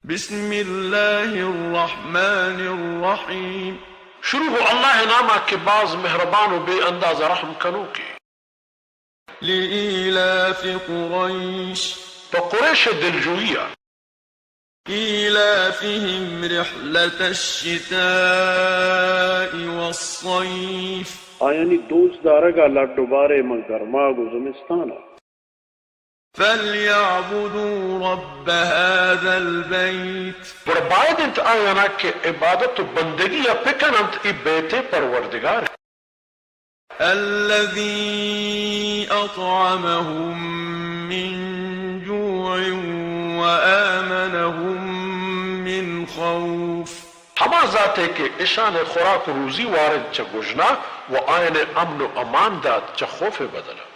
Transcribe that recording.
بسم الله الرحمن الرحيم. شروع گوں اللہ ءِ نام ءَ کہ باز مہربان و بے انداز رحم کنوکے. لإيلاف قريش. پہ قریش ءِ دلجوئی ءَ. إيلافهم رحلة الشتاء والصيف. آیانی دوست دارگ ءَ لڈ و بار ءَ ماں گرماگ و زمستان ءَ. فليعبدوا رب هذا البيت. گڑا باید انت آیانا کہ عبادت و بندگی ءَ بکننت اے بیت ءِ پروردگار ءِ. الذي أطعمهم من جوع وآمنهم من خوف. ہما ذات ءِ کہ اشان ءَ خوراک و روزی وارت چہ گژنا و آیان ءَ امن و امان دات چہ خوف ءِ بدل ءَ.